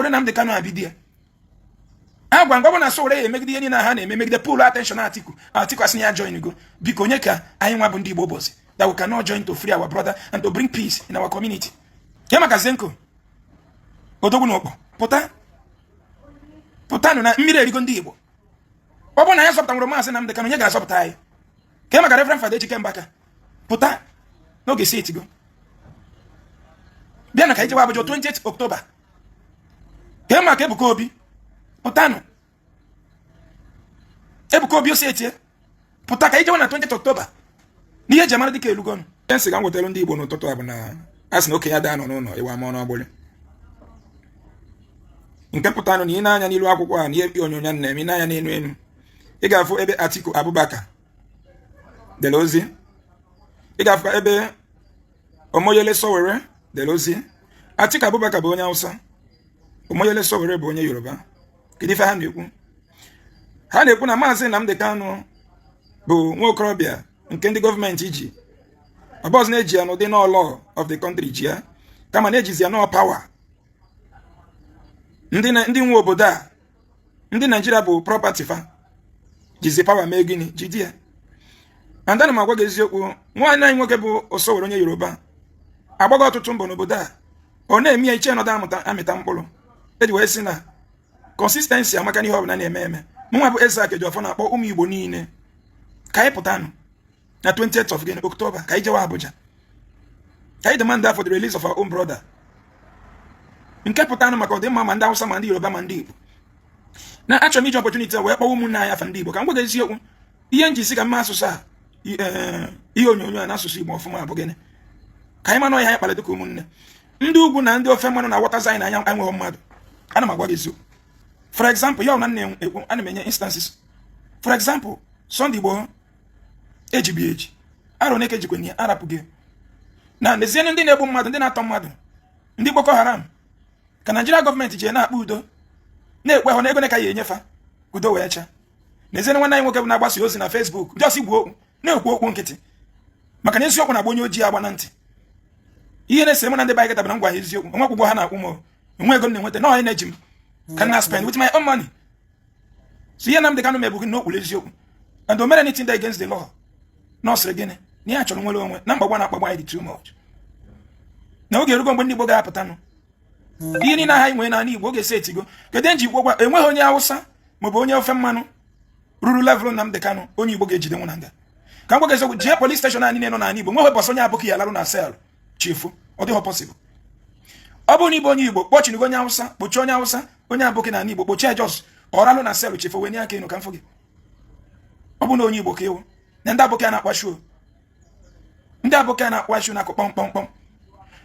were Nnamdi Kanu abido ya. Agwa ngwa bụ na Sowore ya emegide ihe niile ha na-eme, megide pull attention Atiku. Atiku asị na ya join go. Biko, onye ka anyị nwa bụ ndị Igbo bọzi that we cannot join to free our brother and to bring peace in our community? Ya maka Zenko Odogwu na Ụkpọ, pụta, pụtanụ na mmiri erigo ndị Igbo. Ọ bụrụ na ya zọpụta nwere Maazị Nnamdi Kanu, onye ga-azọpụta anyị? Ka maka Reverend Fada Ejike Mbaka, pụta n'oge si etigo. Bịa na ka anyị jewe Abuja 28 October. Ka maka Ebuka Obi, pụtanụ. Ebuka Obi osi etie, pụta ka anyị jewe na 28 October n'ihe eji amara dịka elugonu. Ihe nsị ka m wetara ndị Igbo n'ụtụtụ a bụ na a sị na okenye ada nọ n'ụlọ ịwa ama n'ọgbụlị. Nke pụtanụ na ị na-anya n'ilu akwụkwọ a na ihe onyonyo na-eme, ị na-anya n'elu elu, ị ga-afụ ebe Atiku Abubakar dere ozi, ị ga-afụ ebe Omoyele Sowore dere ozi. Atiku Abubakar bụ onye Hausa, Omoyele Sowore bụ onye Yoruba. Kedu ife ha na-ekwu? Ha na-ekwu na Maazị Nnamdi Kanu bụ nwa okorobịa nke ndị gọọmenti ji ọbọzọ na-eji ya n'ụdị no law of the country ji ya, kama na-ejizi ya no power. Ndị nwe obodo a, ndị Naijiria bụ property fa, jizi power mee gịnị? Jide ya. And ana m agwa gị eziokwu, nwaanyị anyị nwoke bụ Sowore onye Yoruba agbago ọtụtụ mbọ n'obodo a. Ọ na-eme ya iche nọdụ amụta amịta mkpụrụ eji wee sị na consistency amaka n'ihe ọbụla na-eme eme. Mụnwa bụ Eze Ejiofor na-akpọ ụmụ Igbo niile ka anyị pụtanụ na 20th of gịnị? October, ka anyị jewe Abuja, ka anyị demand for the release of our own brother. Nke pụtanụ maka ọdịmma ma ndị Hausa ma ndị Yoruba ma ndị Igbo. Na achọrọ m iji opportunity a wee kpọwa ụmụnne anyị afa ndị Igbo ka m gwa gị eziokwu. Ihe nji si ka mma asụsụ a, ihe onyonyo a n'asụsụ Igbo ọfụma bụ gịnị? Ka anyị manụ ihe anyị kpara dịka ụmụnne. Ndị ugwu na ndị ofe mmanụ na-aghọtazi anyị na anya enweghị mmadụ. Ana m agwa gị eziokwu. For example, ya ọ na na-ekwu, ana m enye instances. For example, Sunday Igboho ejibi eji arọ na-eke jikwa ya arapụghị na nezienụ ndị na-egbu mmadụ, ndị na-atọ mmadụ, ndị Boko Haram, ka Naijiria gọọmenti ji na-akpa udo, na-ekwe hụ na ego na ka ya enyefa udo wee chaa. N'ezie, nwanne anyị nwoke bụ na-agbasa ozi na Facebook just igwu okwu, na-ekwu okwu nkịtị, maka na eziokwu na-agba onye ojii agba na ntị. Ihe na-esere mụ na ndị be anyị kịta bụ na m gwa ha eziokwu. Onwe akwụkwọ ha na-akwụ m, onwe ego m na-enweta na onye na-eji m ka na spend with my own money. So ihe Nnamdi Kanu mebu gị na o kwuru eziokwu and o mere anything against the law, na ọ sịrị gịnị? Na ya chọrọ nwere onwe, na mgbagbu na-akpagbu anyị dị too much, na oge erugo mgbe ndị Igbo ga-apụtanụ. Ihe niile aha anyị nwere n'ala Igbo oge esi etigo. Kedu nji ikwu gwa enweghị onye Hausa maọbụ onye ofe mmanụ ruru level Nnamdi Kanu onye Igbo ga-ejide nwu na nga? Ka m gwa gị eziokwu, jee police station anyị niile nọ n'ala Igbo, nweghị bọsị onye abụghị ya larụ na cell chifu. Ọ dịghị possible. Ọ bụrụ na ịbụ onye Igbo kpọchinigo onye Hausa, kpochie onye Hausa, onye abụghị n'ala Igbo, kpochie jos ọ ralụ na cell chifu, wee nye aka enu ka m fụ gị. Ọ bụ na onye Igbo ka ịwụ na ndị abụkị a na-akpashu, ndị abụkị a na-akpashu na-akụ kpọmkpọmkpọm,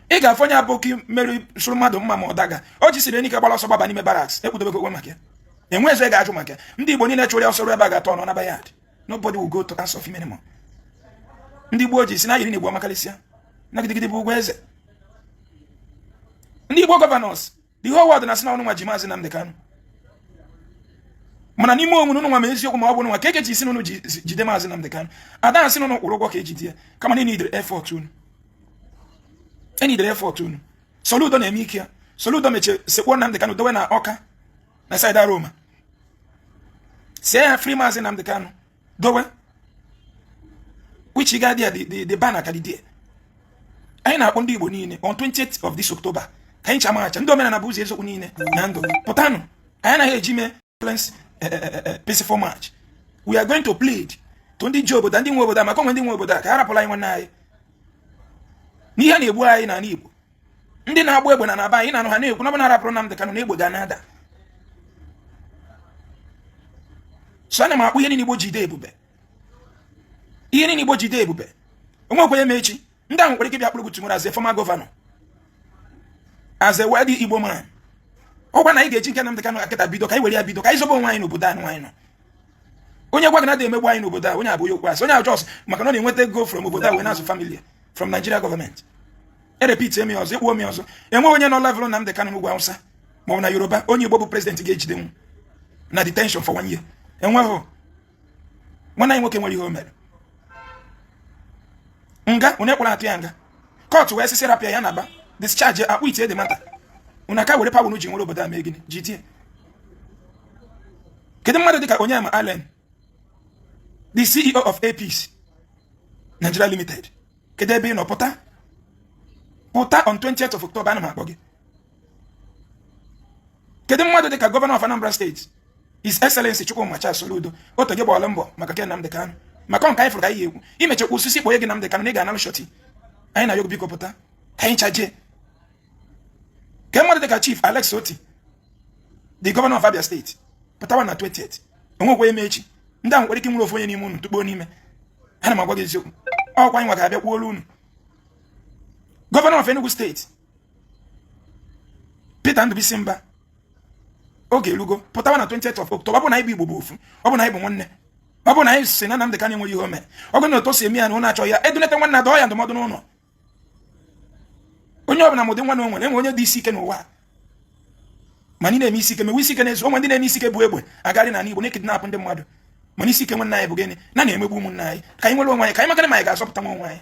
ị ga-afụ onye abụkị mmeri sụrụ mmadụ mma ma ọ daga o jisiri enyi ka gbara ọsọ gbaba n'ime barracks, ekpudobego okwe maka ya. Enwe eze ga-ajụ maka ya. Ndị Igbo niile chụrụ ya ọsọ ruo ebe a ga-atọ ọnụ na bayard. Nobody will go to answer of him anymore. Ndị gboo ji si na yiri na Igbo amakalịsịa na gidigidi bụ ugwu eze. Ndị Igbo governors, the whole world na-asị na ọnụ nwa ji Maazị Nnamdi Kanu, mana n'ime onwe unu nwa ma eziokwu ma ọ bụ nwa ka ekeji isi n'unu jide Maazị Nnamdi Kanu. Ada asị n'unu kwụrụ ụgwọ ka ejide ya, kama na enidere effort unu, enidere effort unu. Soludo na-eme ike ya. Soludo mechie sekpuo Nnamdi Kanu dowe na Ọka na side Roma, see ya "Free Maazị Nnamdi Kanu" dowe, which ga dị the banner ka dị there. Anyị na-akpọ ndị Igbo niile on 20th of this October ka anyị chama acha ndị omenala bụ ụzọ eziokwu niile na ndụ. Pụtanụ. Anyị anaghị eji mee peaceful march. We are going to plead to ndị ji obodo, ndị nwe obodo a, maka onwe ndị nwe obodo a, ka ha rapụla anyị nwanne anyị n'ihe na-egbu anyị n'ala Igbo. Ndị na-agba egbe na naba anyị na-anụ ha na-ekwu na ọ bụ na arapụrụ Nnamdi Kanu na egbe ga na-ada. So ana m akpụ ihe niile Igbo jide ebube, ihe niile Igbo jide ebube. Onwe okwenye m echi ndị ahụ nwere ike bịa kpụrụ gị tomorrow as a former governor, as a wealthy Igbo man. Ọgwa na anyị ga-eji nke Nnamdi Kanu akịta bido, ka anyị were ya bido, ka anyị zobe onwe anyị n'obodo anyị anyị nọ. Onye gwa gị na emegbu anyị n'obodo a, onye abụ onye okwu asị, onye ajọs, maka na ọ na-enweta ego from obodo a wee na-azụ family from Nigeria government. E repeat emi ọzọ, ekwu omi ọzọ, enweghị onye nọ level Nnamdi Kanu n'ugwu Hausa ma ọ bụ na Yoruba onye Igbo bụ president ga-ejide nwu na detention for one year. Enweghị. Nwanne anyị nwoke nwere ihe o mere nga onye kpọrọ atụ ya nga, court wee sịsị rapịa ya na ba discharge akpụ ite dị mata. Unu aka were power unu ji nwere obodo a mee gịnị? Jidie. Kedu mmadụ dịka Onyema Allen, the CEO of APC Nigeria Limited? Kedu ebe ị nọ? Pụta, pụta on 20th of October, ana m akpọ gị. Kedu mmadụ dịka Governor of Anambra State, His Excellency Chukwuma Charles Soludo? Otu gị gbawara mbọ maka ke Nnamdi Kanu, maka nke anyị fụrụ ka anyị egwu imechekwa osisi kpọnye gị Nnamdi Kanu na ị ga-analụ shọti anyị na yogo. Biko pụta ka anyị chaje. Ke mmadụ dịka Chief Alex Otti, the Governor of Abia State? Pụtawa na 20th. Onwekwa eme echi ndị ahụ nwere ike nwere ofu onye n'ime unu tukpuo n'ime. Ana m agwa gị eziokwu, ọkwa anyị nwa ga-abịa kwuolu unu. Governor of Enugu State, Peter Ndubisi Mba, oge elugo, pụtawa na 20th of October. Ọ bụ na anyị bụ Igbo bụ ofu, ọ bụ na anyị bụ nwanne, ọ bụ na anyị si na Nnamdi Kanu enweghị ihe o mere, ọ bụ na otu o si eme ya na ụnụ achọghị ya, edunete nwanne, adọọ ya ndụmọdụ n'ụlọ. Onye ọbụla mụdị nwa na o nwere enwe onye dị isi ike n'ụwa, mana ị na-eme isi ike, mewe isi ike n'ezu onwe. Ndị na-eme isi ike bụ egbe agarị n'ala Igbo na-ekidnapụ ndị mmadụ, mana isi ike nwanne anyị bụ gịnị? Na na-emegbu ụmụnne anyị. Ka anyị nwere onwe anyị, ka anyị makana ma anyị ga-azọpụta nwa onwe anyị.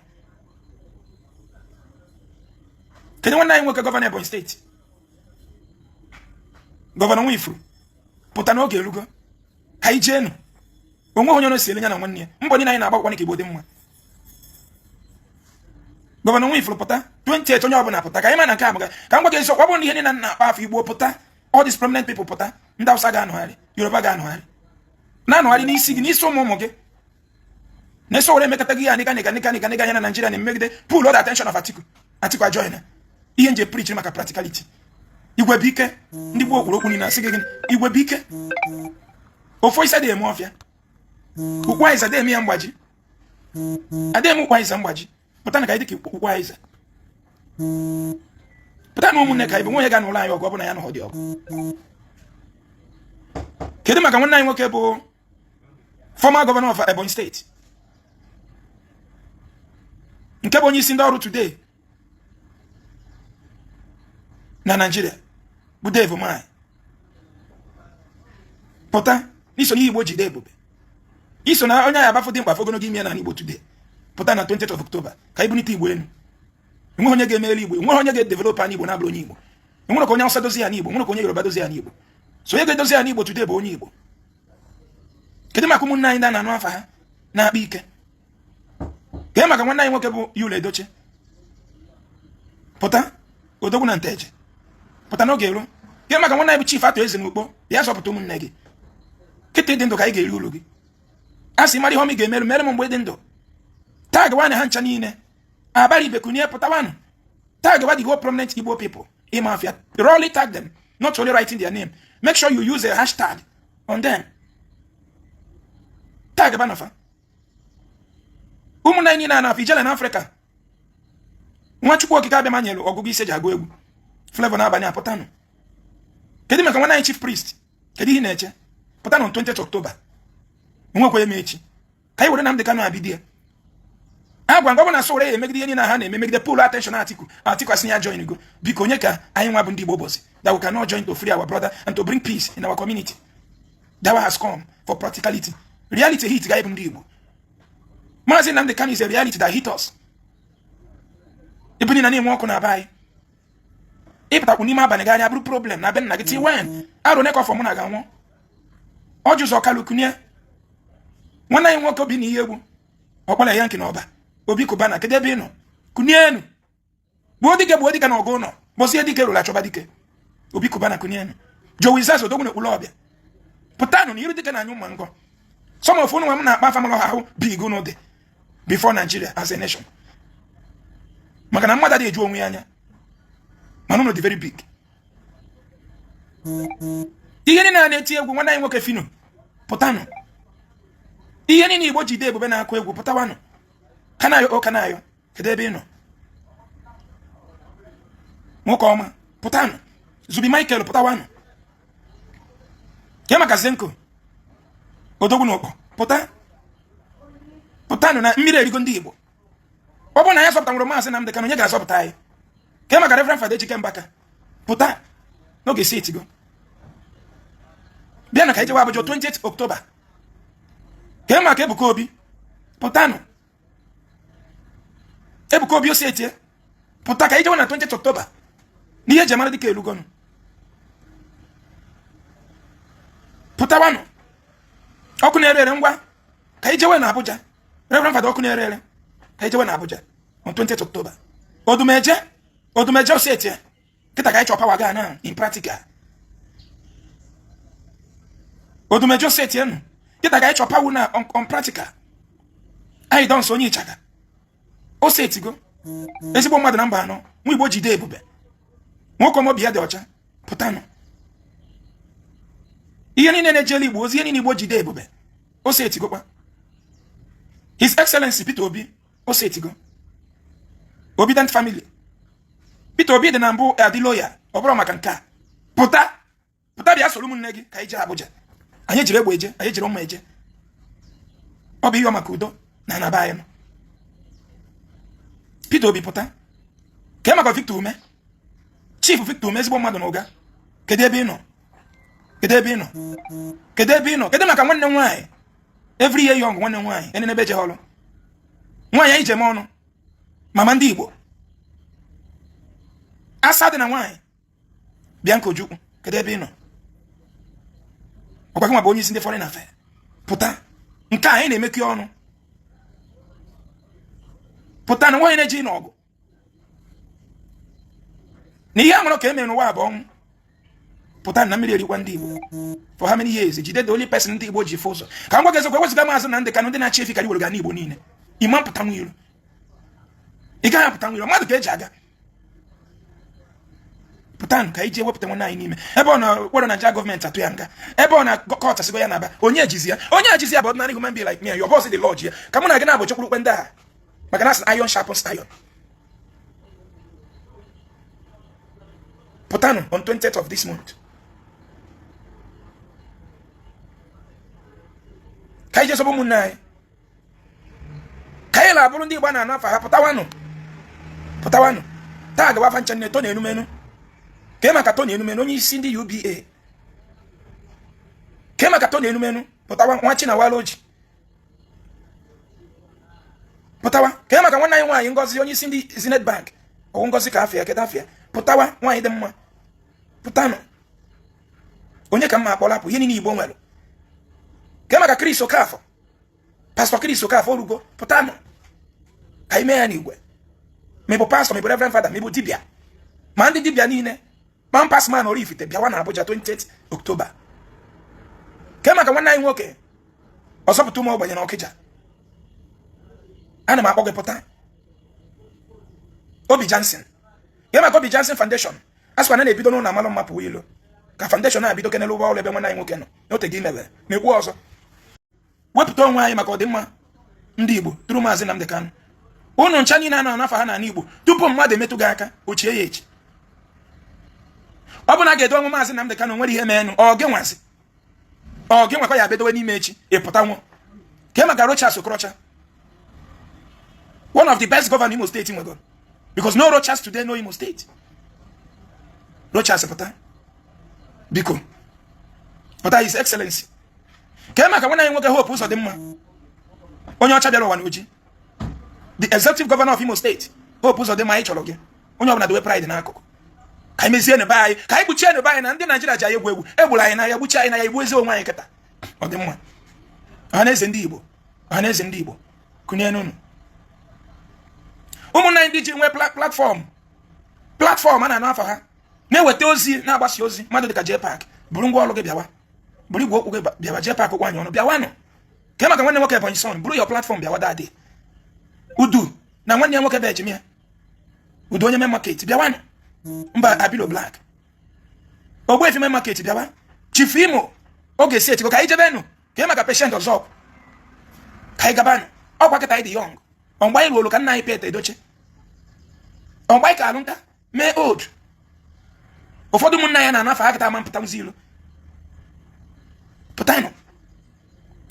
Kedu nwanne anyị nwoke, Governor Ebonyi State, Governor Nwifuru? Pụta n'oge elugo ka anyị jeenu. Onwe onye si ele ya na nwanne ya. Mbọ niile anyị na-agbakwa ka Igbo dị mma. Governor Nwifuru, pụta 28. Onye ọbụla pụta ka anyị ma na nke a ka m gwa gị eziokwu. Ọ bụrụ na ihe niile na-akpa afọ Igbo pụta, all these prominent people pụta, ndị Hausa ga-anọgharị, Yoruba ga-anọgharị, na-anọgharị n'isi gị, n'isi ụmụ ụmụ gị na-eso were emekọta gị ya nịga nịga nịga nịga nịga anya na Nigeria na-emegide pull all the attention of Atiku. Atiku ajoin ihe nje preach maka practicality. Igwe bụ ike. Ndị gboo kwuru okwu niile, asị gị gịnị? Igwe bụ ike. Ofu isi adịghị eme ọfịa, ukwu anyị adịghị eme ya mgbaji, adịghị eme ukwu anyị mgbaji. Pụta na ka anyị dị ka ukwu anyị. Pụta na ụmụnne ka anyị bụ. Nwe onye ga n'ụlọ anyị ọgụ, ọ bụ na ya nọ dị ọgụ. Kedu maka nwanne anyị nwoke bụ former governor of Ebonyi State, nke bụ onye isi ndị ọrụ today na Nigeria, bụ Dave Umahi? Pụta n'iso n'ihe Igbo jide ebube, iso na onye anyị abafụ dị mkpa ogologo ime ya na Igbo today. Pụta na 20th of October ka anyị bunite Igbo elu. Enweghị onye ga-emeli Igbo, enweghị onye ga-edevelop anya Igbo na-abụrụ onye Igbo. Enwere ka onye Awụsa dozie ya n'Igbo, nwere ka onye Yoruba dozie ya n'Igbo. So onye ga-edozi ya n'Igbo today bụ onye Igbo. Kedu maka ụmụnne anyị ndị a na-anụ afa ha na-akpa ike? Kedu maka nwanne anyị nwoke bụ Yul Edochie? Pụta, odogwu na Nteje, pụta n'oge eru. Kedu maka nwanne anyị bụ Chief Atọ Eze n'Ukpo? Bịa zọpụta ụmụnne gị. Kịta ịdị ndụ ka anyị ga-eri uru gị. A sị mara ihe ọma ị ga-emerụ mere m mgbe dị ndụ. Tag nwanne ha ncha niile abara ibe kunie, pụtawanụ. Tag wa the whole prominent Igbo people in mafia. Really tag them, not only writing their name. Make sure you use a hashtag on them. Tag banafa ụmụnne anyị niile na-afọ ijele na Afrịka. Nwachukwu Okike abịa ma nyelu ọgụgụ ise ji agụ egwu Flavor n'abalị apụtanụ. Kedu maka nwanne anyị Chief Priest? Kedu ihe ị na-eche? Pụtanụ 20th October. Nwekwa eme echi ka anyị were Nnamdi Kanu abidie agwa nga ọ bụ na so were ya emegide ihe niile ha na-eme megide pull attention Atiku. Atiku asị ya join go. Biko, onye ka anyị nwa bụ ndị Igbo bozi that we cannot join to free our brother and to bring peace in our community? That one has come for practicality. Reality hit ga bụ ndị Igbo. Maazị Nnamdi Kanu is a reality that hit us. Ebe niile na-enwe ọkụ na be anyị, ịpụtakwu n'ime abalị gị anya bụrụ problem na be nna gị. Ti wen arụ ne ka ọfọ mụ na ga-anwụ ọjụ ụzọ kalu kunie. Nwanne anyị nwoke obi na ihe egwu ọkpara ya nke na ọba Obi Kubana, kedu ebe ị nọ? Kunienu, gbuo dike, gbuo dike na ọgụ ụlọ bọzie dike rụrụ achọba dike. Obi Kubana, kunienu. Jowi Zazo, odogwu na ekpulu ọbịa, pụtanụ na iru dike na anyụ mma ngọ. Some of unu nwa m na-akpa afa mara ahụ big unu dị before Nigeria as a nation, maka na mmadụ adịghị eju onwe ya anya, mana unu dị very big. Ihe niile a na-eti egwu, nwanne anyị nwoke Fino, pụtanụ. Ihe niile Igbo jide ebube na-akụ egwu, pụtawanụ. Kanayo o Kanayo, kedu ebe ị nọ, nwoke ọma? Pụtanụ. Zubi Michael, pụtawanụ. Ke maka Zenko, odogwu na ụkpọ? Pụta, pụtanụ na mmiri erigo ndị Igbo. Ọ bụrụ na ya zọpụta nwere Maazị Nnamdị Kanụ, onye ga-azọpụta anyị? Ke maka Reverend Fada Ejike Mbaka? Pụta n'oge si etigo. Bịa na ka anyị jewe Abuja 28 October. Ke maka Ebuka Obi? Pụtanụ. Ebuka Obi osi etie, pụta ka anyị jewe na 28 October n'ihe eji amara dịka elugonu. Pụtawanụ, ọkụ na-ere ere, ngwa ka anyị jewe na Abuja. Reverend Father ọkụ na-ere ere, ka anyị jewe na Abuja on 20th October. Odumeje, Odumeje oseti ya kịta ka anyị chọọ power gaa na in practical. Odumeje oseti nụ kịta ka anyị chọọ power na on practical. Anyị dọ nso onye ịchaka o setigo ezigbo mmadụ na mba anọ nwa Igbo jide ebube nwoke ọma obi ya dị ọcha. Pụtanụ, ihe niile na-ejele Igbo ozi, ihe niile Igbo jide ebube o setigokwa. His Excellency Peter Obi o setigo Obidient family. Peter Obi dị na mbụ adịlo ya ọ bụrụ maka nke a. Pụta, pụta, bịa soro ụmụnne gị ka anyị jee Abuja. Anyị jiri egbe eje, anyị jiri mma eje. Ọ bụ ihe maka udo na anaba anyị nọ. Peter Obi pụta. Kee maka Victor Ume, Chief Victor Ume, ezigbo mmadụ na ụga. Kedu ebe ị nọ? Kedu ebe ị nọ? Kedu ebe ị nọ? Kedu maka nwanne m nwaanyị every year young, nwanne m nwaanyị enenebe jeghọlụ nwaanyị anyị jem ọnụ, mama ndị Igbo asa dị na nwaanyị Bianca Ojukwu, kedu ebe ị nọ? Ọkwa gị nwa bụ onye isi ndị foreign affairs. Pụta, nke a anyị na-emekọ ọnụ. Pụta na nwaanyị na-eji n'ọgụ na ihe a mụrụ ka e mere n'ụwa bụ ọnwụ. Pụta na mmiri erikwa ndị Igbo for how many years? Jide the only person ndị Igbo ji fụ ụzọ. Ka m gwa gị eziokwu, ewezụga Maazị Nnamdị Kanụ, ndị na-achị efi karị were ga n'Igbo niile. Ịma mpụta nwa iru, ị gaghị apụta nwa iru mmadụ ka eji aga. Pụtanụ ka anyị jee wepụta nwanne anyị n'ime ebe ọ na kwere Naịjirịa gọọmenti atụ ya nga, ebe ọ na court asịgo ya na-aba. Onye ejizi ya, onye ejizi ya bụ ordinary human being like me and your boss, the lodge ya ka mụ na gị na-abụ chekwuru ndị a maka na asị iron sharpens iron. Pụtanụ on 20th of this month ka anyị jee zọba ụmụnne anyị, ka anyị na-abụrụ ndị Igbo na-anụ afa ha. Pụtawanụ, pụtawanụ taa gawa afa ncha nne Tony Enumenu. Kee maka Tony Enumenu, onye isi ndị UBA? Kee maka Tony Enumenu? Pụtawa, nwa Chinawala Oji, pụtawa. Kee maka nwanne anyị nwaanyị Ngozi, onye isi ndị Zenith Bank? Ọwụ Ngozi ka afịa kedu afịa? Pụtawa, nwaanyị dị mma, pụtanụ. Onye ka mma akpọlapụ ihe niile Igbo nwere? Kee maka Chris Okafọ, Pastor Chris Okafọ orugo? Pụtanụ ka anyị mee ya n'igwe. Ma ị bụ pastor, ma ị bụ reverend father, ma ị bụ dibịa, ma ndị dibịa niile, ma pasman Oraifite, bịawa na Abuja 28 October. Kee maka nwanne anyị nwoke ọzọpụta ụmụ ogbenye na Ọkịja? Ana m akpọ gị, pụta. Obi Johnson, kee maka Obi Johnson Foundation? A sịkwa na na-ebido n'ụlọ amalụ mma pụwa ilo ka foundation na-abido kenelu ụgbọ ọrụ ebe nwanne anyị nwoke nọ n'ote gị mere na-ekwu ọzọ. Wepụta onwe anyị maka ọdịmma ndị Igbo tụrụ Maazị Nnamdị Kanụ. Unu ncha niile a na-anafa ha n'ala Igbo, tupu mmadụ emetụ gị aka, ochie ya echi. Ọ bụ na a ga-edo ọnwụ Maazị Nnamdị Kanụ nwere ihe meenụ, ọ gị nwazi, ọ gị nwakwa ya bedowe n'ime echi ịpụta nwụ. Kee maka Rochas Okorocha, one of the best governor Imo State nwegoro? Because no Rochas today, no Imo State. Rochas, pụta, biko pụta. His Excellency, kee maka nwanne anyị nwoke Hope Uzodimma, onye ọcha bịara ụwa n'oji, the executive governor of Imo State? Hope Uzodimma, anyị chọrọ gị. Onye ọbụla dowe pride n'akụkụ ka anyị mezie n'ebe anyị, ka anyị kpuchie n'ebe anyị na ndị Naijiria ji anyị egwu egwu. Egburu anyị n'anya, gbuchie anyị n'anya, igbu ezi onwe anyị kịta. Ọ dị mma. Ọhaneze ndị Igbo, ọhaneze ndị Igbo, kụnye n'unu ụmụnna anyị ndị ji nwee platform a na-anụ afọ ha na-eweta ozi, na-agbasa ozi. Mmadụ dịka JPAC, bụrụ ngwa ọrụ gị bịawa, bụrụ igwe okwu gị bịawa. JPAC okwu anyị ọnụ, bịawanụ. Ke maka nwanne nwoke Ebonyi son, bụrụ your platform bịawa. Dadị udu na nwanne ya nwoke bụ ejimia udu, onye main market, bịawanụ. Mba Abilo Black, Ogbuefi main market, bịawa. Chief Imo oge si etigo ka anyị jebenụ. Ke maka patient ọzọ, ka anyị gabanụ. Ọkwa kịta anyị dị young, ọmgbe anyị ruolu ka nna anyị Pete Edoche, ọmgbe anyị ka alụ nka mee old. Ụfọdụ ụmụnna ya na-anafe ha kịta ama mpụta nzi ilu. Pụtanụ,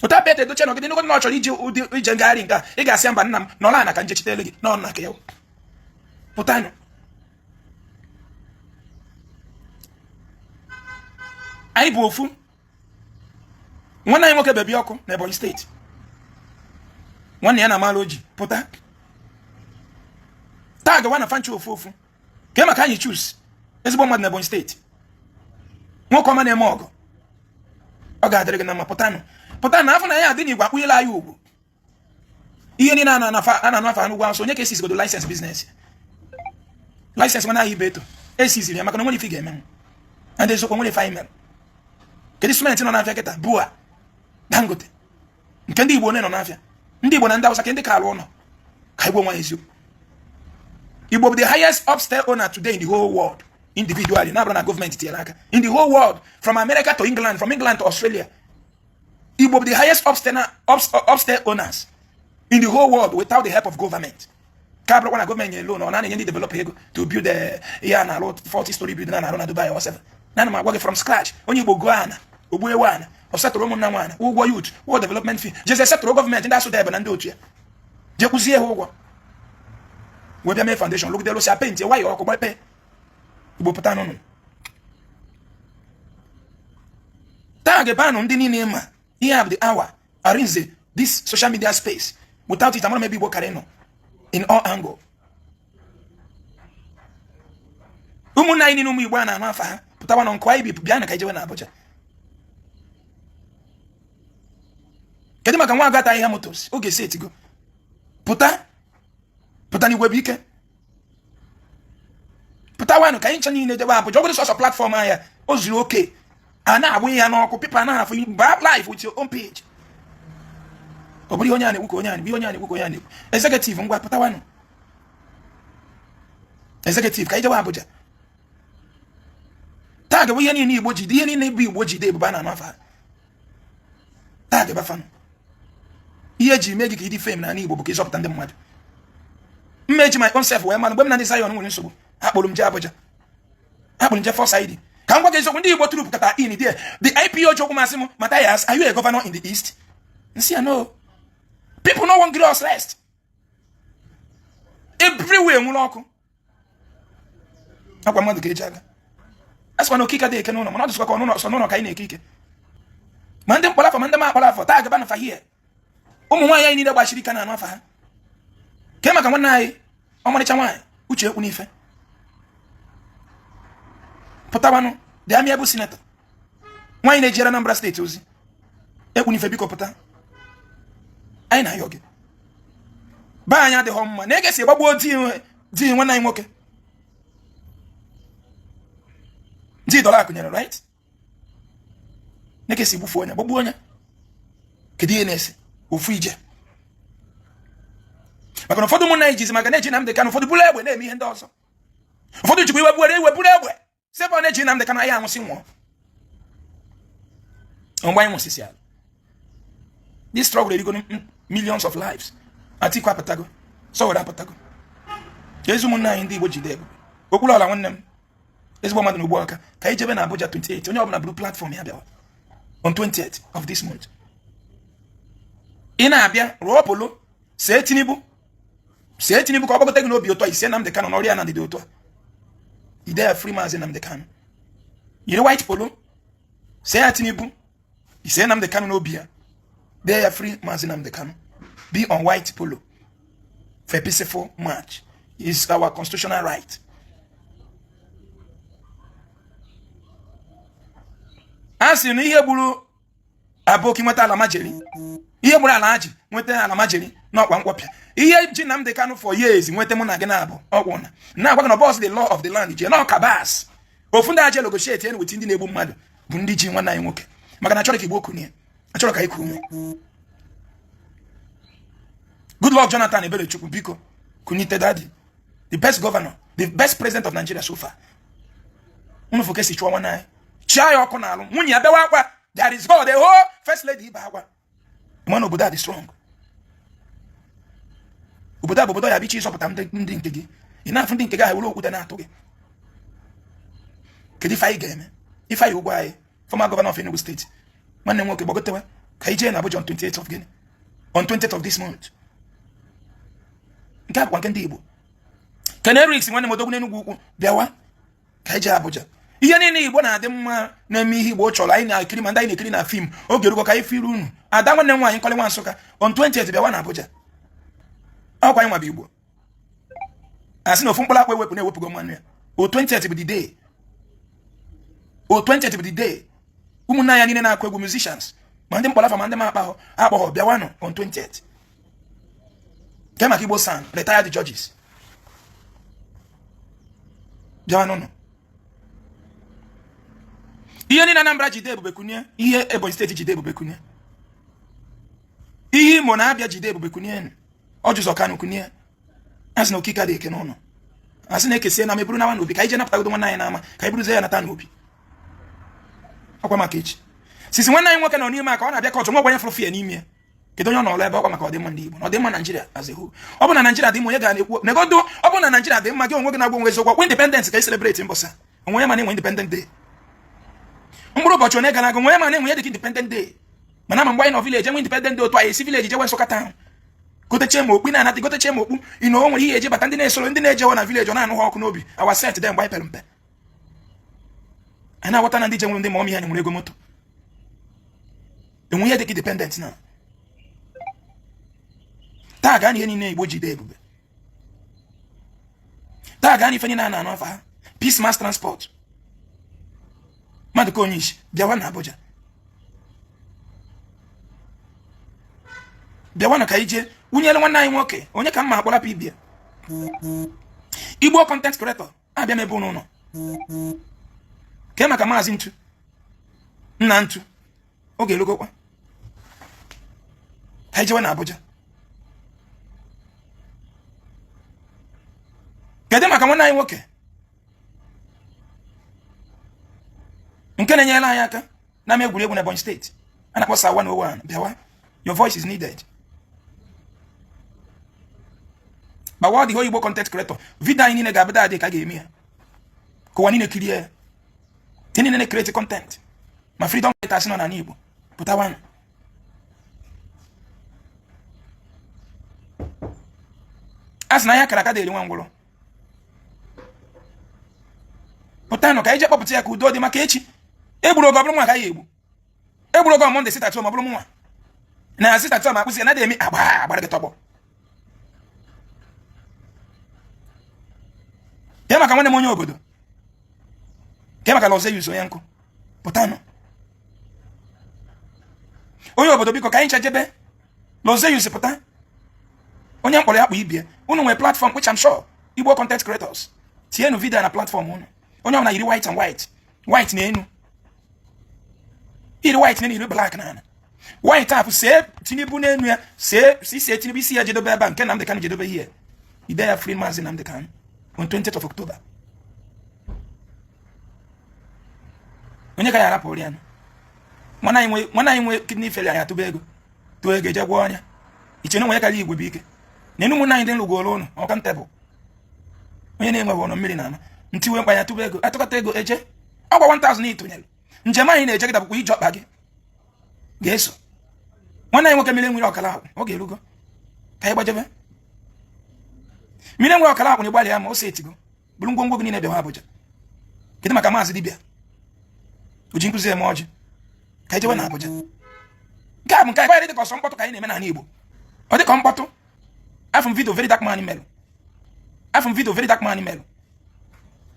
ụta Pete Edoche nọgide nnukwu na ọ chọrọ iji ụdị ije ngagharị nke a. Ị ga-asị ya mba, nna m nọrọ ana ka njechitele gị nọ nna ka ya. Pụtanụ. Anyị bụ ofu. Nwanne anyị nwoke bebi ọkụ na Ebonyi steeti, nwanne ya na amala oji pụta taa gawa na fanchi ofu ofu. Ka maka anyị chus ezigbo mmadụ na Ebonyi steeti, nwoke ọma na-eme ọgụ. Ọ ga-adịrị gị na mma. Pụtanụ, pụta na afọ na ya adị n'igwe akpụnyela anyị ugwu. Ihe niile a na-anụ afa n'ugwu awụsa, onye ka esizigodo license business, license nwana ahụ ibe eto esiziri ya, maka na nwere ife ị ga-emenwu na ndị eziokwu nwere ife anyị mere. Kedu simenti nọ n'afịa kịta? Bua Dangote nke ndị Igbo one nọ n'afịa, ndị Igbo na ndị Awụsa, ke ndị ka alụ ụlọ? Ka Igbo nwa eziokwu, Igbo bụ the highest upstairs owner today in the whole world, individually, na-abụrụ na gọọmenti tinyere aka, in the whole world, from America to England, from England to Australia. Igbo bụ the highest upstairs owners in the whole world without the help of government. Ka abụrụkwa na gọọmenti nyere loan, ọ na-enye ndị developer ego to build ihe a na-arụ, 40 story building a na-arụ na Dubai or 7. Na ana m agwa gị from scratch, onye Igbo gụọ ana, ogbu ewu ana, ọ setụrụ ụmụnna nwaanyị ụgwọ, youth ụgwọ, development fee, jeze setụrụ gọọmenti, ndị asụ debe na ndị otu ya, jee kwụzie ha ụgwọ, wee bịa mee foundation, lụgide, lụsịa, paint, waya ọkụ gbape. Igbo, pụta n'ụnụ taa ga-ebanụ ndị niile ma ihe a bụ the hour arinze this social media space. Without it, amara m ebe Igbo karị nọ in all angle. Ụmụnna anyị niile, ụmụ Igbo a na-anụ afa ha, pụtawa na nkụ anyị bi, bịa na ka ijewe na Abuja. Kedu maka nwa agata ahịhịa motos oge si etigo? Pụta, pụta n'igwe bụ ike. Pụtawanụ ka anyị ncha niile jebe Abuja. Ọgụdụ sọsọ platform ahịa o zuru oke, a na-agbụ ya n'ọkụ, people anaghị afụ baa live with your own page. Ọ bụrụ ihe onye a na-ekwu ka onye a na-ekwu, ihe onye a na-ekwu ka onye a na-ekwu. Executive, ngwa, pụtawanụ. Executive, ka anyị jewe Abuja taa. Bụ ihe niile Igbo jide, ihe niile bụ Igbo jide ebube a na-anụ afa taa gị bafanụ. Ihe eji mee gị ka ịdị fame n'ala Igbo bụ ka ịzọpụta ndị mmadụ. Mma eji my own self wee manụ mgbe m na ndị Zion nwere nsogbu, akpụrụ m jee Abuja, akpụrụ m jee First ID. Ka m gwa gị eziokwu, ndị Igbo troop kata in there. The IPO ji okwu masị m, "Matthias, are you a governor in the East?" Nsi ya, "No." People no wan gree us rest. Everywhere nwụrụ ọkụ akwa mmadụ ka eji aga. A sịkwa na okike dị eke n'ụlọ, mana ọ dịsịkwa ka ọnụnọ sọ n'ụlọ ka anyị na-eke ike. Ma ndị mkpọrọ afọ, ma ndị ma akpọrọ afọ taa gaba na fahie. Ụmụ nwaanyị anyị niile gbachiri ike na-anụ afa ha. Ke maka nwanne anyị, ọmarịcha nwaanyị Uche Ekwu n'ife, pụtawanụ. The amiable senator, nwaanyị na-ejere Anambra steeti ozi, Ekwu n'ife, biko pụta, anyị na-ayọ gị. Be anyị adịghị mma na ege si gbagbuo di nwanne anyị nwoke, di dọla akụnyere, right? Na esi gbufuo onye, gbagbuo onye. Kedu ihe na-ese ofu ije? Maka na ụfọdụ ụmụnna anyị jizi maka na-eji Nnamdị Kanụ, ụfọdụ buru egbe na-eme ihe ndị ọzọ. Ụfọdụ jikwa iwe buere iwe buru egbe si ebe ọ na-eji Nnamdị Kanụ, anyị anwụsị nwụọ mgbe anyị nwụsịsị ala. This struggle erigo millions of lives. Atiku apụtago, Sowore apụtago. Ezi ụmụnna anyị ndị Igbo jide ebube okpuru ọla, nwanne m, ezigbo mmadụ na ugbu aka ka anyị jebe na Abuja 28. Onye ọbụla buru platform ya bịawa on 28th of this month. Ị na-abịa rụọ polo, see Tinubu, see Tinubu ka ọ gbagote gị n'obi ụtọ. Ise Nnamdị Kanụ n'ọrịa na ndịda otu a, ide ya "Free Maazị Nnamdị Kanụ". Yiri white polo, see ya Tinubu, ise Nnamdị Kanụ n'obi ya, dee ya "Free Maazị Nnamdị Kanụ". Be on white polo for a peaceful march is our constitutional right. A sị na ihe gburu aboki nweta alamajeri, ihe gburu alhaji nweta alamajeri n'ọkwa nkwọpịa, ihe ji Nnamdị Kanụ for years nweta mụ na gị na-abụ ọkwụ na na-agwa gị na bọs the law of the land ji na ọkabas ofu ndị aja negotiate en with ndị na-egbu mmadụ bụ ndị ji nwanne anyị nwoke, maka na achọrọ ka Igbo kunie, achọrọ ka anyị ume. Goodluck Jonathan Ebelechukwu, biko kunite daddy, the best governor, the best president of Nigeria so far. Unu fụ ka esi chụọ nwanne anyị, chia ya ọkụ n'alụ, nwunye ya bewa akwa, "There is God." The whole first lady ibe akwa. Mana obodo a dị strong. Obodo a bụ obodo ya bụ iche ịzọpụta ndị nke gị. Ị na-afụ ndị nke gị ahụ were okwute na-atụ gị. Kedu ife anyị ga-eme? Ifeanyi Ugwuanyi, former governor of Enugu State, nwanne m nwoke, gbagotewa ka anyị jee na Abuja on 28th of gịnị, on 20th of this month. Nke a bụkwa nke ndị Igbo. Ken Erics, nwanne m, odogwu n'Enugwu Ukwu, bịawa ka anyị jee Abuja. Ihe niile Igbo na-adị mma na-eme ihe Igbo chọrọ, anyị na-ekiri, ma ndị anyị na-ekiri na film, oge erugo ka anyị firi unu. Ada nwanne m nwaanyị Nkọli nwa Nsụka, on 20th bịawa na Abuja. Ọkwa anyị nwa bụ Igbo. A sị na ofu mkpụrụ akwa ewepụ na-ewepụgo mmanụ ya. O 20th bụ the day, o 20th bụ the day. Ụmụnne anyị niile na-akụ egwu, musicians, ma ndị mkpọrọ afa ma ndị m akpahọ akpọghọ, bịawanụ on 20th. Ke maka Igbo SAN, retired judges, bịawanụ nụ. Ihe niile Anambra jide ebube kunie, ihe Ebonyi Steeti jide ebube kunie, ihe Imo na-abịa jide ebube kunie, Orji Uzor Kalu kunie. A sị na okike dị eke n'ụlọ, a sị na ekesie na meburu nawa n'obi, ka anyị jee napụtagodo nwanne anyị n'ama, ka anyị buruzie ya nata n'obi. Ọkwa maka echi sisi nwanne anyị nwoke nọ n'ime aka ọ na-abịa court, nwa ogbenye fụrụ fie n'ime ya. Kedu onye ọ nọrọ ebe? Ọkwa maka ọdịmma ndị Igbo na ọdịmma Naijiria as a whole. Ọ bụ na Naijiria dị mma, onye ga na-ekwu negodo? Ọ bụ na Naijiria dị mma, gị onwe gị na-agwa onwe eziokwu. Ọkwa independence ka ị celebrate mbọsa onwe ya, ma na-enwe Independent Day mkpụrụ ụbọchị onye gara aga, onwe ya ma na-enwe ya dịka Independent Day. Mana ama mgbe anyị nọ village, enwe Independent Day, otu anyị esi village jewe Nsụka town gotechie ma okpu na-anata, gotechie ma okpu ị na o nwere ihe eji bata. Ndị na-esoro ndị na-ejewe na village, ọ na-anụ ha ọkụ n'obi. Awa set de mgbe anyị pere mpe, anyị na-aghọta na ndị je nwere ndị ma ọmị ha nwere ego moto enwe ihe dịka independent na taa. Gaa na ihe niile Igbo jide ebube taa, gaa na ife niile a na-anụ afa ha, Peace Mass Transport, mmadụ ka onye isi bịawa na Abuja, bịawa na ka ije wunyere nwanne anyị nwoke. Onye ka mma akpọrapụ ibia Igbo content creator abịa m ebe ụnụ nọ. Ke maka Maazị Ntu nna Ntu, oge erugokwa ka ijewe na Abuja. Kedu maka nwanne anyị nwoke nke na-enyere anyị aka n'ama egwuregwu na Ebonyi Steeti a na-akpọ Sawa 101? Bịawa, your voice is needed. Gbawa the whole Igbo content creator video anyị niile ga-abụda adị ka a ga-eme ya ka ụwa niile kirie ya. Ndị niile na-create content ma freedom fighters nọ n'ala Igbo, pụtawanụ. A sị na ahịa kara aka dịrị nwa ngwụrọ. Pụtanụ ka anyị jee kpọpụta ya ka udo dị, maka echi egburu oge ọ bụrụ nwa ka anyị egbu egburu oge Monday sit at home, ọ bụrụ nwa na sit at home akpụsị ya na eme agba agbara gị tọgbọ. Kee maka nwanne m onye obodo, kee maka Lọze yuzo onye nkụ, pụtanụ. Onye obodo, biko, ka anyị nchajebe Lọze pụta. Onye mkpọrọ ya kpọ ibie. Unu nwere platform, which I'm sure Igbo content creators tienụ video na platform unu. Onye ọbụla yiri white and white, white na enu, yiri white na enu, yiri black na ana. White apụ see Tinubu n'enu ya, see see Tinubu isi ya jedobe ebe a, nke Nnamdi Kanu jedobe ihe ide ya, "Free Maazị Nnamdi Kanu on 20th of October." Onye ka ya arapụ ya? Nwanne anyị nwe kidney failure, anyị atụba ego, tụọ ego eje gwọọ ọnya iche na onwe karịa igwe bụ ike na enu. Ụmụnne anyị dị nrugoro ụnụ ọka ntebụl, onye na-enweghị ụlọ mmiri na ama ntiwe mkpa ya, tụba ego, atụkọta ego eje ọgwa 1000 ịtụnyere njem anyị na-eje gị dabụkwa ije ọkpa gị ga-eso. Nwanne anyị nwoke mmiri nwere ọkara akwụ, ọ ga-erugo ka anyị gbajebe mmiri nwere ọkara akwụ na ịgbalị ya ma o si etigo bụrụ ngwongwo gị niile bịawa Abuja. Kedu maka Maazị Dibịa oji nkụzi eme ọjị? Ka anyị jewe na Abuja. Nke a bụ nke anyị dịka ọsọ mkpọtụ ka anyị na-eme n'ala Igbo. Ọ dịka mkpọtụ afọ m video Very Dark Man melụ, afọ m video Very Dark Man melụ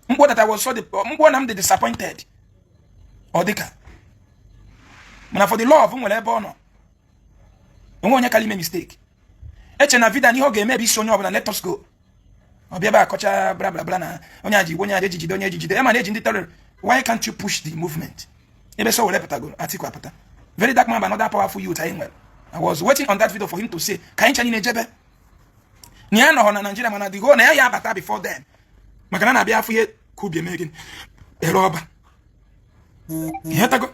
mkpọ that I was so mkpọ na m dị disappointed. Ọ dịka mana for the love nwere ebe ọ nọ, onwe onye kara ime mistake eche na video na ihe ọ ga-eme bụ isi onye ọbụla, "Let us go." Ọ bịa ebe akọcha bla bla bla na onye aji igwe, onye aji ejijide, onye ejijide ya, ma na-eji ndị terror. Why can't you push the movement ebe so were pụtagoro Atiku apụta? Very Dark Man bụ another powerful youth anyị nwere. I was waiting on that video for him to say ka anyị ncha niile jebe na ya nọrọ na Nigeria, mana the whole na ya ya abata before then, maka na na-abịa afọ ihe ka ubi eme gịnị ere ọba ihe tago.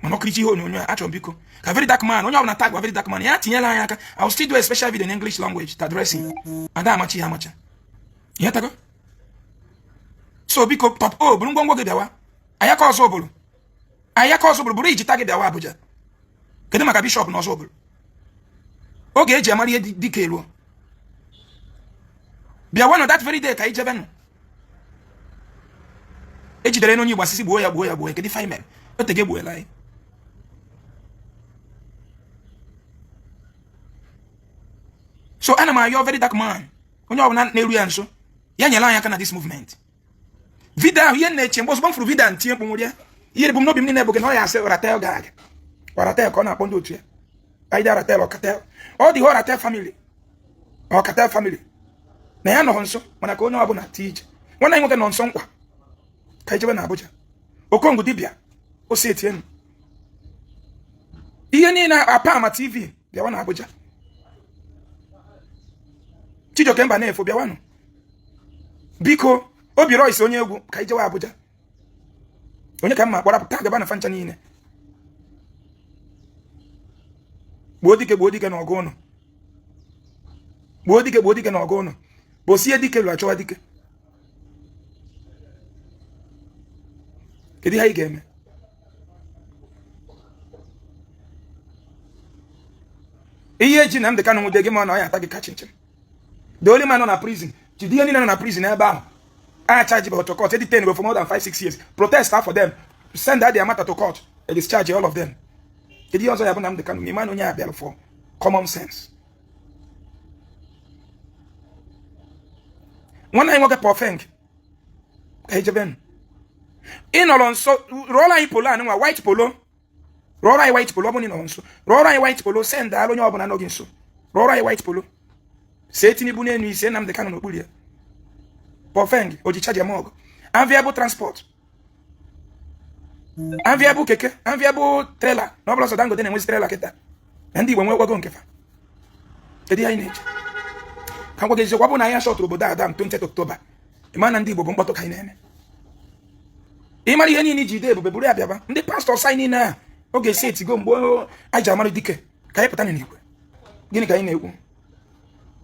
Mana ọkịrịcha ihe onyonyo a achọrọ m, biko, ka Very Dark Man, onye ọbụla tag Very Dark Man ya tinyela anyị aka. I will still do a special video in English language to address him. Ada amachi ya amacha ihe tago. So biko, top o bụrụ ngwongwo gị bịawa ayaka ọzọ bụrụ ayaka ọzọ bụrụ bụrụ ijita gị bịawa Abuja. Kedu maka bishọp na ọzọ bụrụ oge eji amara ihe dịka eruo? Bịawa nọ that very day ka anyị jebe nụ. Ejidere n'onye Igbo asịsị gbuo ya, gbuo ya, gbuo ya. Kedu ife anyị mere? Otege egbuola anyị. So ana m ayọ Very Dark Man, onye ọbụla na-eru ya nso, ya nyere anyị aka na this movement. Video ahụ, ihe na-eche mgbe ozugbo m fụrụ video ntinye mkpu nwere ya Ihe ebumnobi m niile bụ gị na ọ ya asị Ratel gang, Ratel ka ọ na-akpọ ndị otu ya, either Ratel or Cartel, ọ dị Ratel family or Cartel family na ya nọghọ nso. Mana ka onye ọbụla tie ije, nwanne anyị nwoke nọ nso nkwa ka ijebe na Abuja. Okongwu dibịa ose etienu ihe niile Apama TV, bịawa na Abuja. Chijioke mba na-efo, bịawanụ biko. Obi Royce onye egwu, ka ijewe Abuja. Onye ka mma kpọrọ pụta gaba na fancha niile. Gbuo dike, gbuo dike na ọgụ ụnụ. Gbuo dike, gbuo dike na ọgụ ụnụ. Bosie dike lụ achọwa dike. Kedu ihe anyị ga-eme? Ihe eji Nnamdi Kanu nwude gị, ma na ọ ya ata gị ka chinchin. The only man nọ na prison, jide ihe niile nọ na prison ebe ahụ a charge to court, detain for more than 5 6 years, protest for them, send out their matter to court, they discharge all of them. Kedu ihe ọzọ ya bụ Nnamdi Kanu? Ma ịma na onye a bịara for common sense. Nwanne anyị nwoke Pofeng, ka ejebe ị nọrọ nso, rụọrọ anyị polo anụ nwa white polo. Rụọrọ anyị white polo. Ọ bụrụ na ị nọrọ nso, rụọrọ anyị white polo, send alụ onye ọbụla nọ gị nso. Rụọrọ anyị white polo, see Tinubu n'elu, ise Nnamdi Kanu n'okpuru ya. Pofeng oji chaja m ọgụ. Enviable transport, enviable keke, enviable trailer, na ọ bụla sọ Dangote na-enwezi trailer kịta na ndị Igbo nwekwago nke fa. Kedu ihe anyị na-eche? Ka m gwa gị eziokwu, ọ bụrụ na anyị shọtụrụ obodo Adam 20 October, ịma na ndị Igbo bụ mkpọtụ ka anyị na-eme. Ịmara ihe niile iji dee ebube bụrụ ya bịaba. Ndị pastọ anyị niile a oge esi etigo mgbe anyị ji amara dike ka anyị pụta n'igwe. Gịnị ka anyị na-ekwu?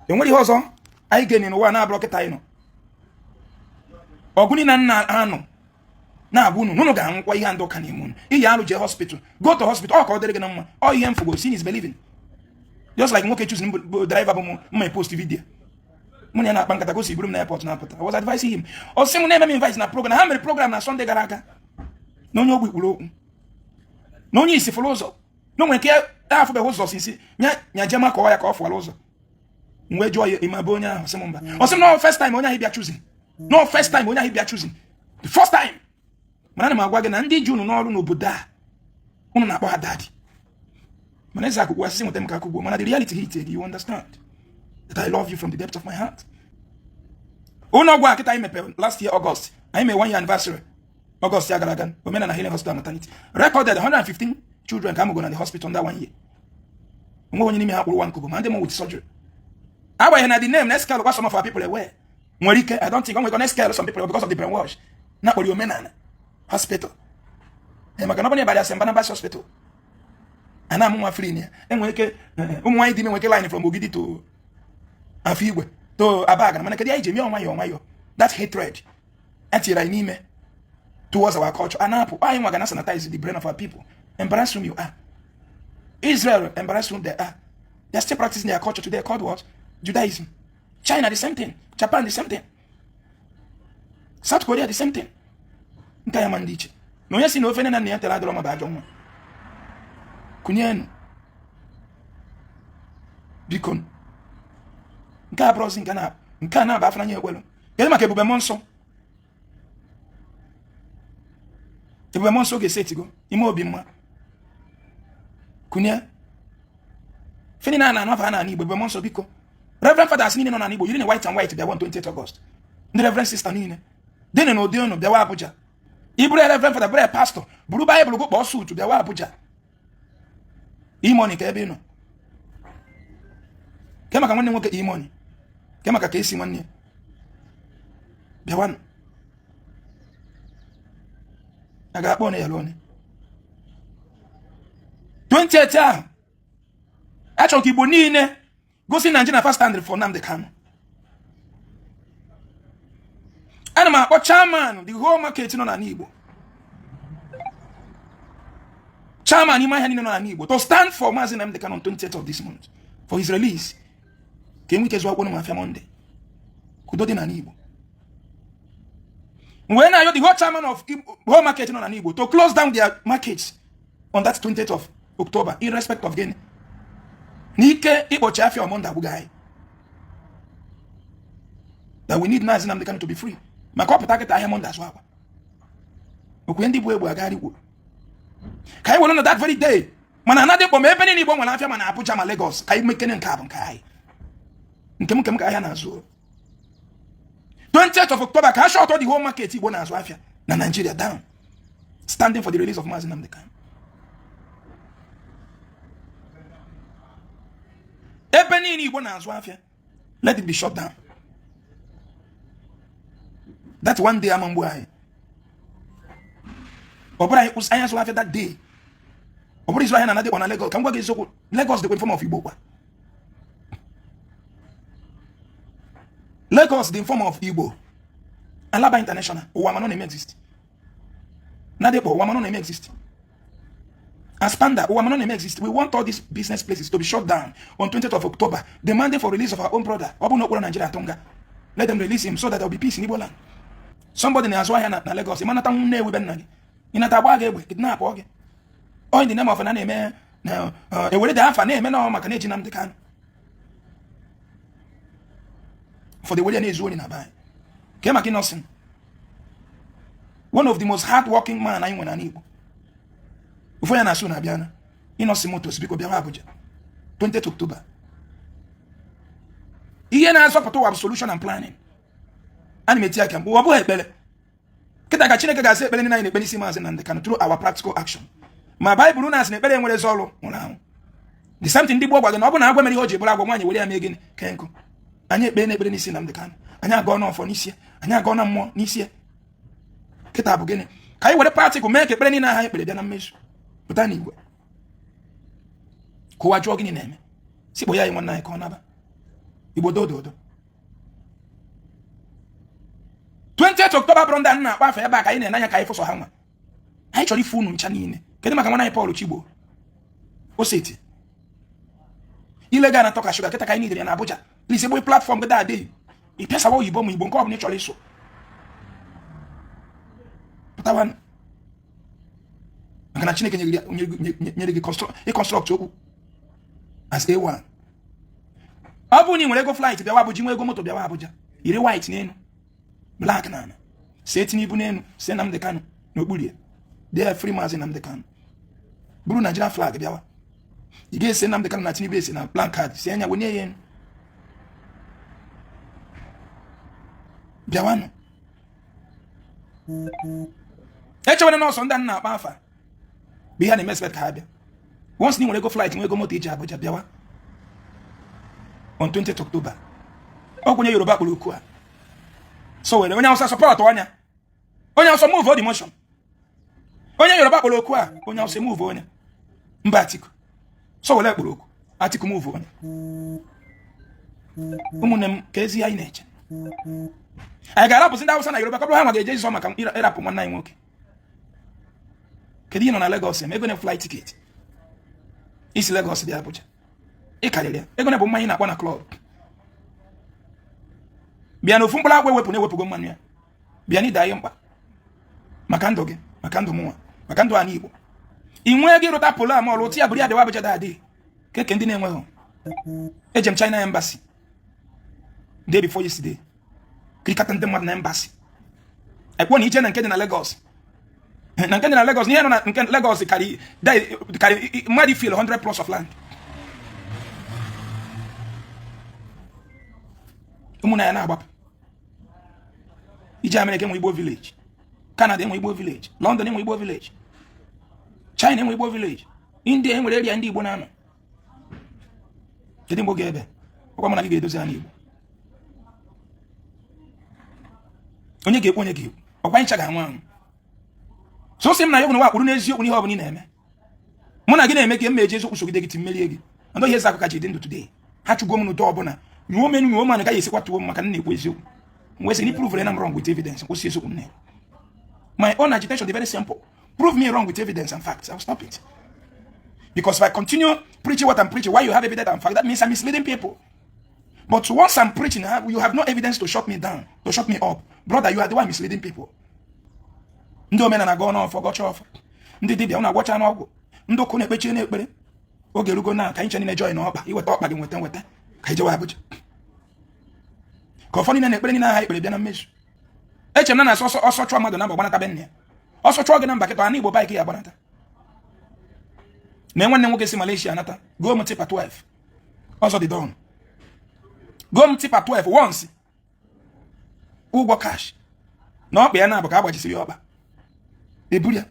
Enwere ihe ọzọ anyị ga-enye n'ụwa na-abụrụ kịta anyị nọ ọgụ niile nna anụ na-agwa unu unu ga-anwụkwa. Ihe ndị ụka na-eme unu iyi alụ, jee hospital, go to hospital, ọ ka ọ dịrị gị na mma. Ọ ihe mfugo, seeing is believing. Just like nwoke choose bụ driver bụ m mma post video mụ na ya na-akpa nkata, gosi buru m na airport na-apụta. I was advising him, ọ sị m na-eme m invite na program ha mere, program na Sunday gara aga, na onye ogbi kwuru okwu na onye isi fụrụ ụzọ, na o nwere nke ya afụbeghị ụzọ sisi nya nya jema kọwa ya ka ọ fụwara ụzọ. M wee jụọ ya, ịma bụ onye ahụ? Sị m mba. Ọ sị m no first time onye ahụ bịa choosing, no first time onye ahụ bịa choosing, the first time. Mana ana m agwa gị na ndị ji unu n'ọrụ n'obodo a, unu na-akpọ ha daddy, mana eze akụkụ asịsị nweta m ka akụgbuo. Mana the reality hit you understand that I love you from the depth of my heart. Ụlọ ọgwụ a kịta anyị mepere last year August, anyị mere one year anniversary August ya gara aga. Omenala Healing Hospital Maternity recorded 115 children ka amụgo na the hospital under one year. Onwe onye n'ime ha kwụrụ 1 kobo, ma ndị mụ with surgery. Agbanyeghị na the name na scale kwa some of our people aware nwere ike, I don't think o nwere na scale some people because of the brainwash na akpọrọ Omenala Hospital. Maka na ọ bụrụ na ịbara St. Barnabas Hospital a na-amụ nwa free na ya, enwere ike ụmụ nwaanyị dị ime nwere ike line from Ogidi to Afọ Igwe to Abagana. Mana kedu anyị ji eme nwayọọ nwayọọ? That hatred etinyere anyị n'ime towards our culture a na-apụ. Anyị nwa ga na sanitize the brain of our people. Embarrass whom you are. Israel embarrass whom they are. They are still practicing their culture today, called what? Judaism. China, the same thing. Japan, the same thing. South Korea, the same thing. Nke ya ma ndị iche na onye si na ofe nne na nna ya tere adịrọ ma bụ ajọ nwa. Kụnyenụ biko. Nke a bụrụzi nke na nke a na-aba afọ anya ekwelu. Kedu maka ebube mmụọ nsọ? Ebube mmụọ nsọ ga-esi etigo ime obi mma kụnye feni na ana anụ na Igbo. Ebube mmụọ nsọ, biko, Reverend Fathers niile nọ n'ala Igbo yiri na white and white bịawa 28 August. Ndị Reverend Sister niile dịnụ na ụdị unu bịawa Abuja. Ị bụrụ Reverend Father, bụrụ pastor, buru Baịbụl gụ, kpọọ suit, bịawa Abuja. E-Money, ka ebe ị nọ ke maka nwanne nwoke E-Money, ke maka ka esi nwanne ya bịawanụ. A ga-akpọ ya lụọ 28 ahụ. Achọrọ ka Igbo niile gosi Nigeria first stand for Nnamdi Kanu. Ana m akpọ chairman the whole market nọ n'ala Igbo, chairman ime ahịa niile nọ n'ala Igbo, to stand for Maazị Nnamdi Kanu on 28th of this month for his release, ka enwe ike zụọ akwụkwọ n'afịa Monday, ka udo dị n'ala Igbo. Wee na-ayọ the whole chairman of whole market nọ n'ala Igbo to close down their markets on that 28th of October, in respect of gịnị? N'ike ịkpọchi afịa Monday agbụghị anyị, that we need Maazị Nnamdi Kanu to be free. Maka ọ pụta kịta, ahịa Monday azụ akwa okwe ndị bụ egbe agagharị kwuru. Ka anyị were na that very day, mana anadị kpọ ma ebe niile Igbo nwere afịa, ma na Abuja ma Lagos, ka anyị mekene. Nke a bụ nke anyị, nke m, nke m ka ahịa na-azụ. 20th of October, ka a shut the whole market Igbo na-azụ afịa na Nigeria down, standing for the release of Mazi Nnamdi Kanu. Ebe niile Igbo na-azụ afịa, let it be shut down that one day. Ama mgbu anyị, ọ bụrụ anyị kwụsị anyị azụ afịa that day, ọ bụrụ ịzụ ahịa na Anadịkpọ na Lagos. Ka m gwa gị eziokwu, Lagos dịkwa in form of Igbo kwa. Lagos dị in form of Igbo. Alaba International, ụwa mana ọ na-eme exist. Nadịkpọ, ụwa mana ọ na-eme exist. Aspanda, ụwa mana ọ na-eme exist. We want all these business places to be shut down on 20th of October, demanding for release of our own brother. Ọ bụ na okporo Nigeria atụ nga, let them release him so that there will be peace in Igbo land. Somebody na-azụ ahịa na Lagos, ị manata Nnewi be nna gị, ịnata agba gị egbe, kidnap gị, all in the name of na na-eme na ewere dị afa na-eme na maka na-eji Nnamdi Kanu. Ụfọdụ were ya na-ezu ori na be anyị. Ke maka Innocent, one of the most hard working man anyị nwere n'ala Igbo. Ofu onye na-asụ na-abịa na Innocent Motors, biko bịawa Abuja 20 October. Ihe na-azọpụta ụwa bụ solution and planning. Ana m eti aka mgbe ọ bụghị ekpere. Kịta ka Chineke ga-asị ekpere niile anyị na-ekpe n'isi Maazị Nnamdi Kanu through our practical action. Ma Baịbụl na-asị na ekpere enwere ezi ọrụ nwụrụ anwụ. The same thing ndị gboo gwa gị na ọ bụ na agwọ mere ihe o ji bụrụ agwọ, nwaanyị were ya mee gịnị? Kee nkụ. Anyị ekpe na ekpere n'isi Nnamdi Kanu, anyị agọọ na ọfọ n'isi ya, anyị agọọ na mmụọ n'isi ya. Kịta bụ gịnị? Ka anyị were practical mee ka ekpere niile ahụ anyị kpere bịa na mmezu. Pụta n'igwe kụwa jụọ gịnị na-eme, si kpọ ya anyị nwanne anyị ka ọ naba Igbo dododo. 20th October bụrụ ndị a na-akpọ afa ebe a ka anyị na-ene anya ka anyị fụsọ ha nwa. Anyị chọrọ ife unu ncha niile. Kedu maka nwanne anyị Paul Chigbo oseti ile ga na tọka shuga? Kịta ka anyị nidere ya na Abuja. Please, egbe platform gị dadị ị pịasawa oyibo ma Igbo, nke ọ bụla ị chọrọ ịsụ, pụtawa, maka na Chineke nyere gị ị construct okwu as A1. Ọ bụrụ na ị nwere ego flight bịawa Abuja, nwe ego moto bịawa Abuja, yiri white n'elu, black n'ala, see Tinubu n'elu, see Nnamdi Kanu n'okpuru ya, dee "Free Maazị Nnamdi Kanu", buru Nigeria flag bịawa. Ị ga-ese Nnamdi Kanu na Tinubu ese na placard, sie anya wenye ya elu, bịawanụ. Echewere na ọsọ ndị a na-akpa afa bụ ihe a na-eme expect ka ha bịa. Once na ị nwere ego flight, nwe ego moto iji Abuja bịawa on 20th October. Ọ onye Yoruba kpọrọ oku a, so were onye Hausa support ọnya, onye Hausa move the motion. Onye Yoruba kpọrọ oku a, onye Hausa move onye mba. Atiku so were kpọrọ oku, Atiku move onye. Ụmụnne m, ka ezi anyị na-eche, anyị ga-arapụzi ndị Hausa na Yoruba ka ọ bụrụ ha nwa ga-eje ịzọ maka ịrapụ nwanne anyị nwoke? Kedu ihe nọ na Lagos eme? Ego na flight ticket isi Lagos dị Abuja ị karịrị ya. Ego na bụ mmanya na-akpọ na club. Bịa na ofu mkpụrụ akwa ewepụ na-ewepụgo mmanụ ya. Bịa na ide anyị mkpa maka ndụ gị, maka ndụ mụnwa, maka ndụ anyị Igbo. Ị nwee gị rụta polo ama ọlụ ya bụrụ ya bịawa Abuja dadị keke ndị na-enweghị. Ejem m China embassy day before yesterday, kirikata ndị mmadụ na embassy. Ekwe na ije na nke dị na Lagos, na nke dị na Lagos, ihe nọ na nke Lagos karị mmadụ fill 100 plots of land. Ụmụnna ya na-agbapụ ije Amerịka enwe Igbo village, Canada enwe Igbo village, London enwe Igbo village, China enwe Igbo village, India enwere area ndị Igbo na-anọ. Kedu mgbe oge ebe ọkwa mụ na gị ga-edozi ala Igbo? Onye ga-ekwu, onye ga-ekwu, ọkwa anyị ncha ga-anwụ anwụ. So sị m na ya bụ na wa kwuru n'eziokwu n'ihe ọ bụla ị na-eme, mụ na gị na-eme ka m eji eziokwu sogide gị ti mmerie gị. Ndị ihe akụ ka ji dị ndụ today, ha chụgo m n'ụdọ ọbụla nyuo menu nyuo manụ gaghị esikwa tụọ m maka na na-ekwu eziokwu. Wee sị na prove na m wrong with evidence, kwụsị eziokwu m na my own agitation dị very simple: prove me wrong with evidence and facts, I'll stop it. Because if I continue preaching what I'm preaching while you have evidence and fact, that means I'm misleading people. But once I'm preaching, you have no evidence to shut me down, to shut me up, brother, you are the one misleading people. Ndị omenala gọọ n'ọfọ, gọcha ọfọ, ndị dibịa ụnụ agwọcha n'ọgwụ, ndị ụka na-ekpechie n'ekpere. Oge erugo na ka anyị nche niile join ọkpa, iweta ọkpa gị, nweta nweta, ka anyị jewe Abuja, ka ọfọ niile na ekpere niile aha ekpere bịa na mmezu. Eche m na na-asọ ọsọ ọsọ chụọ mmadụ na mba, gbanata be nna ya. Ọsọ chụọ gị na mba kịta, ana Igbo bike ya agbanata. Na nwanne nwoke si Malaysia nata goo m tipper 12 ọzọ dị don, goo m tipper 12 once, ụgwọ cash na ọkpa ya na-abụ ka a gbajisiri ya ọkpa, eburu ya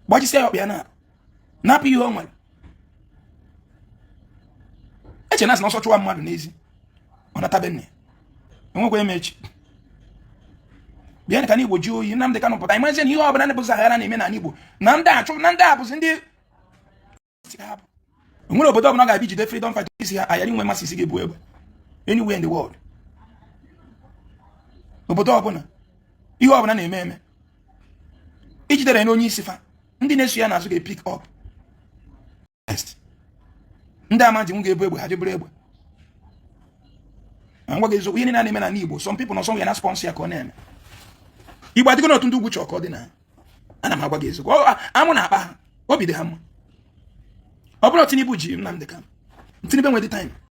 gbajisia ya ọkpa ya na napụ ihe o nwere. Eche na asị na ọsọ chụwa mmadụ n'ezi, ọ natabe nne ya. Enwekwa eme echi bịa ka n'Igbo ji oyi. Nnamdị Kanụ pụta, ịmazie na ihe ọbụla na-ebụzi aghara na-eme n'ala Igbo na ndị achụ na ndị a bụzi ndị ha bụ. Onwere obodo ọbụla ga-abịa jide freedom fighter isi ha ayara inwe masị isi ga-ebu egbe anywhere in the world. Obodo ọbụla ihe ọbụla na-eme eme ijidere na onye isi fa, ndị na-eso ya n'azụ ga-epick up rest. Ndị ama ji nwu ga-ebu egbe, ha jeburu egbe. Na ngwa gị eziokwu, ihe niile na-eme n'ala Igbo, some people nọ somewhere na sponsor ya ka ọ na-eme. Igbo adịgo n'otu ndị ugwu chọrọ ka ọ dị na. Ana m agwa gị eziokwu, amụ na-akpa ha, obi dị ha mma. Ọ bụrụ Tinubu ji Nnamdị Kanu, Tinubu enweghị time.